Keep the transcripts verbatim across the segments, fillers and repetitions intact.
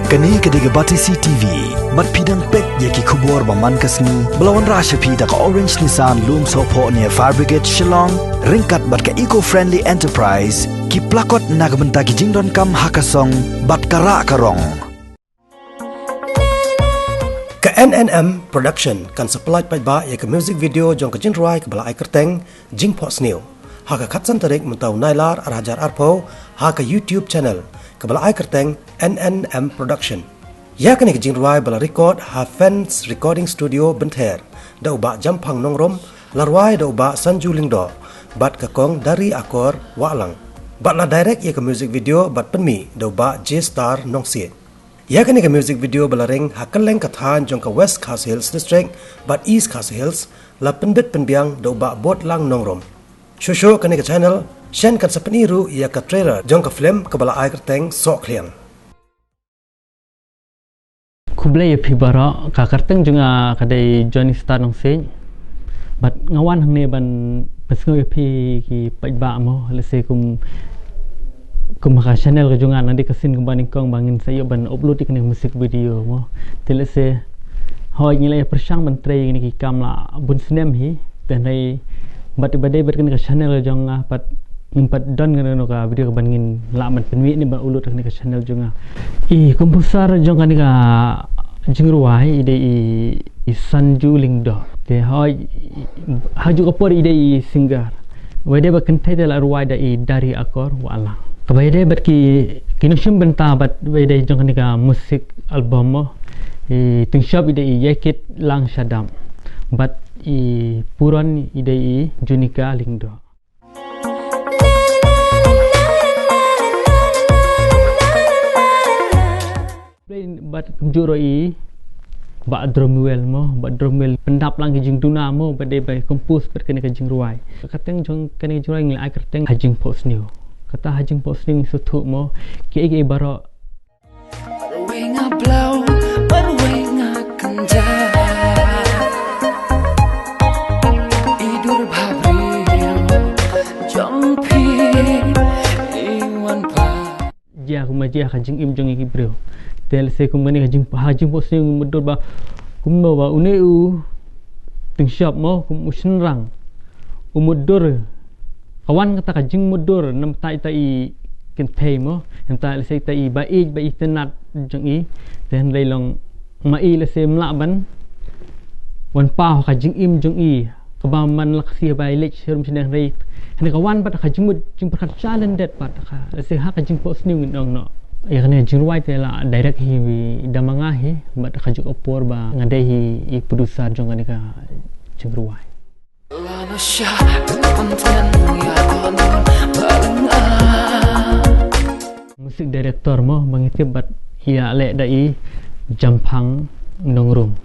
Kane ka dei ka Batesi T V. Bad phi dang peit ïa ki khubor ba man ka sngi ba la wanrah sha phi da ka Orange Nissan Lumsohphoh near Fire Brigade Shillong, ryngkat bad ka Eco Friendly Enterprise, ki plakot na ka bynta ki jingdonkam ha ka song bad ka rah ka rong. Ka N N M Production kan sa pynlait paidbah ïa ka music video jong ka jingrwai kaba la ai kyrteng Jingphohsniew ha ka khatsan tarik mynta u Nailar ar hajar arphew ha ka YouTube channel kaba la ai kyrteng N N M Production. Ïa kane ka jingrwai ba la record ha Fans Recording Studio Bynther da u Bah Jamphang Nongrum, la rwai da u Bah Sanju Lyngdoh bad ka Kong Dari Akor Wahlang. Bad la direct ïa ka music video bad pynmih da u Bah J Star Nongsiej. Ïa kane ka music video ba la ring ha kylleng ka thaiñ jong ka West Khasi Hills District bad East Khasi Hills, la pynbit pynbiang da u Bah Botlang Nongrum. Shuh shuh kane ka channel, shen kan sa pyni ruh ïa ka trailer jong ka film kaba la ai kyrteng Sohkhliang. Khublei ïa phi baroh, ka kyrteng jong nga ka dei Johnny Star Nongsiej. Bad nga wan hangne ban pynsngew ïa phi ki paidbah mo, lehse kum, kum ha ka channel ka jong nga nang dei ka sien kumba nyngkong ba ngin sa ïoh ban upload ïa kane ka music video mo. Te lehse hooid ngi la ïa pyrshang ban trei ïa kine ki kam la bun snem hi. Te hynrei bad ba dei bad kane ka channel ka jong nga pat ngim pat don kano kano ka video kaban ngin lah ban pynmih ne ban upload ha kane ka channel jong nga. I composer jong kane ka jingrwai i dei i, i Sanju Lyngdoh. Te hooid ha kajuh ka por i dei i singer. Wei dei ba kynthei te la rwai da i Dari Akor Wahlang. Kaba ïadei bad ki, ki nongshim bynta bad wei dei jong kane ka music album mo, i tyngshop i dei i Ïaikitlang Shadap bad i puron i dei i Junika Lyngdoh. Bad kumjuh ruh i Bah Dromwell mo, Bah Dromwell pyndap lang ki jingduna mo, bad dei ba compose bad kane ka jingrwai. Ka kyrteng jong kane ka jingrwai ngi la ai kyrteng Ha Jingphohsniew. Kata Ha Jingphohsniew ngi sngewthuh mo, kiei kiei baroh. Marwei nga blau, marwei nga kynjah. I dur bhabriew jong phi i wan pat. Jia kumba jia ka jingim jong ngi ki briew. Te lehse kum kane ka jing, ha Jingphohsniew ngi mutdur ba kumno ba une u tyngshop mo, kum u shynrang u mutdur. Ka wan kata ka jingmutdur na bynta ita i kynthei mo, na bynta lehse ita i ba ïeit ba itynnad jong i. Te hynrei long ma i lehse ym lah ban wan paw ha ka jingim jong i kaba man la ka shi ba i leit sharum shaneng, hynrei hynrei ka wan bad ka jingmut jingpyrkhat sha lyndet bad ka, lehse ha Ka Jingphohsniew ngin ong noh. Ïa kane ka jingrwai te la direct hi da ma nga hi bad ka juh ka por ba nga dei hi i producer jong kane ka jingrwai. Music director mo ba ngi tip bad i la leh da i Jamphang Nongrum.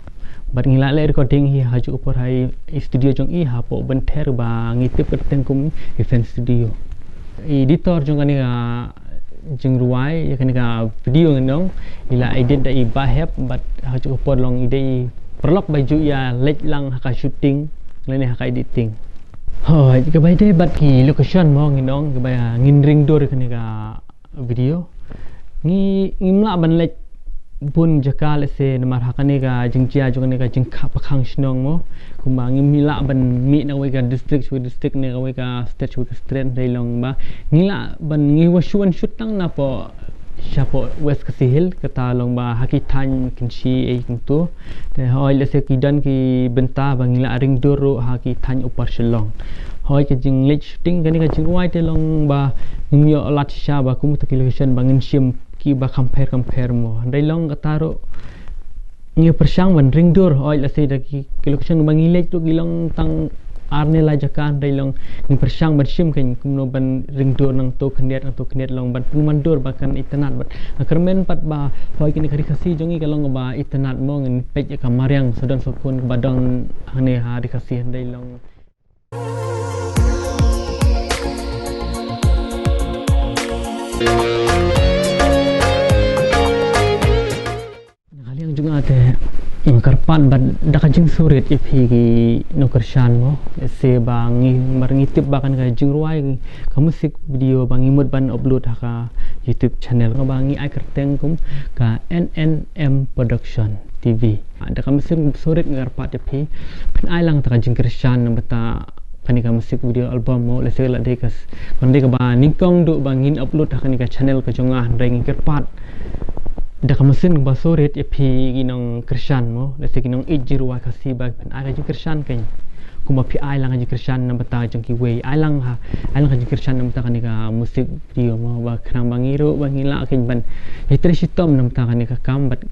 Bad ngi la leh recording hi ha juh ka por ha i studio jong i hapoh Bynther ba ngi tip kyrteng kum i Fan Studio. I editor jong kane ka jingrwai, ïa kane ka video ngan ong, i la edit da i Bah Hep bad ha juh ka por long i dei i paralok ba ju ïa leit lang ha ka shooting lane ha ka editing. Hooid, kaba ïadei bad ki location mo ngan ong, kaba ngin ring dur kane ka video. Ngi, ngim lah ban leit bun jaka lehse namar ha kane ka jingjia jong kane ka jingkhang pakhang shnong mo. Kumba ngim lah ban mih na kawei ka district sha kawei district, na kawei ka state sha kawei ka state, hynrei long ba ngi lah ban, ngi wan shu wan shoot tang napoh shapoh West Khasi Hills, kata long ba ha ki thaiñ Kynshi ei kumto. Te hooid lehse ki don ki bynta ba ngi lah ring dur ruh ha ki thaiñ Upper Shillong. Hooid ka jingleit shooting kane ka jingrwai te long ba ngim ïoh lad shisha ba kum kita ki location ba ngin shim kiba kham pher kham pher mo. Hynrei long kata ruh ngi pyrshang ban ring dur, hooid lehse da ki, ki location ba ngi leit ruh ki long tang ar ne lai jaka, hynrei long ngi pyrshang ban shim kein kumno ban ring dur nangto khyndiat nangto khyndiat long ban pynman dur ba kan itynnad bad nga kyrmen pat ba hooid kane ka Ri Khasi jong ngi ka long kaba itynnad mo, ngin peit ïa ka mariang sawdong sawkun kaba don hangne ha Ri Khasi, hynrei long Na ka liang jong nga te nga kyrpad bad da ka jingsngewrit ïa phi ki nongkyrshan mo, lehse ba ngi, mar ngi tip ba kane ka jingrwai ka music video ba ngi mut ban upload ha ka YouTube channel kaba ngi ai kyrteng kum ka N N M Production T V. Da ka mynsiem kaba sngewrit nga kyrpad ïa phi, phin ai lang ta ka jingkyrshan namar ta kane ka music video album mo, lehse la dei ka s-, kan dei kaba nyngkong duh ba ngin upload ha kane ka channel ka jong nga, hynrei ngi kyrpad da ka mynsiem kaba sngewrit ïa phi ki nongkyrshan mo, lehse ki nongïeit jingrwai Khasi ba phin ai ka jingkyrshan kein. Kumba phi ai lang ka jingkyrshan namar ta jong kiwei, ai lang ha, ai lang ka jingkyrshan namar ta kane ka music video mo, ba khnang ba ngi ruh ba ngin lah kein ban ïatrei shitom namar ta kane ka kam, bad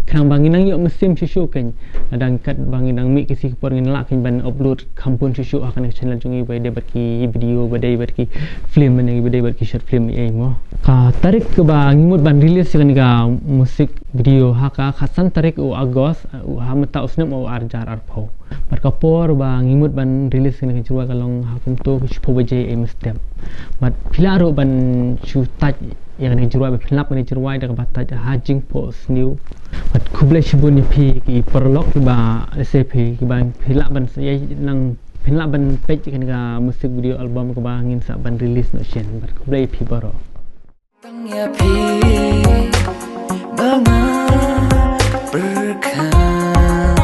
khnang ba ngin nang ïoh mynsiem shuh shuh kein. Lada kat ba ngin nang mih ki sngi ki por ngin lah kein ban upload kham bun shuh shuh ha kane ka channel jong ngi, ba dei bad ki video, ba dei bad ki film, ba dei bad ki short film ei mo. Ka tarik kaba ngi mut ban release ïa kane ka music video ha ka khatsan tarik u August, u ha mynta u snem u ar hajar arphew. Bad ka por ba ngi mut ban release ïa kane ka jingrwai ka long ha kumto ka shiphew baje ei mynstep. Bad phi lah ruh ban shu touch ïa kane ka jingrwai, ba phin lap kane ka jingrwai da kaba touch ha Jingphohsniew. Bad khublei shibun ïa phi ki paralok kiba, lehse phi kiba phi lah ban ïa nang, phin lah ban peit ïa kane ka music video album kaba ngin sa ban release noh shen. Bad khublei ïa phi baroh. Tang ïa phi ba nga pyrkhat.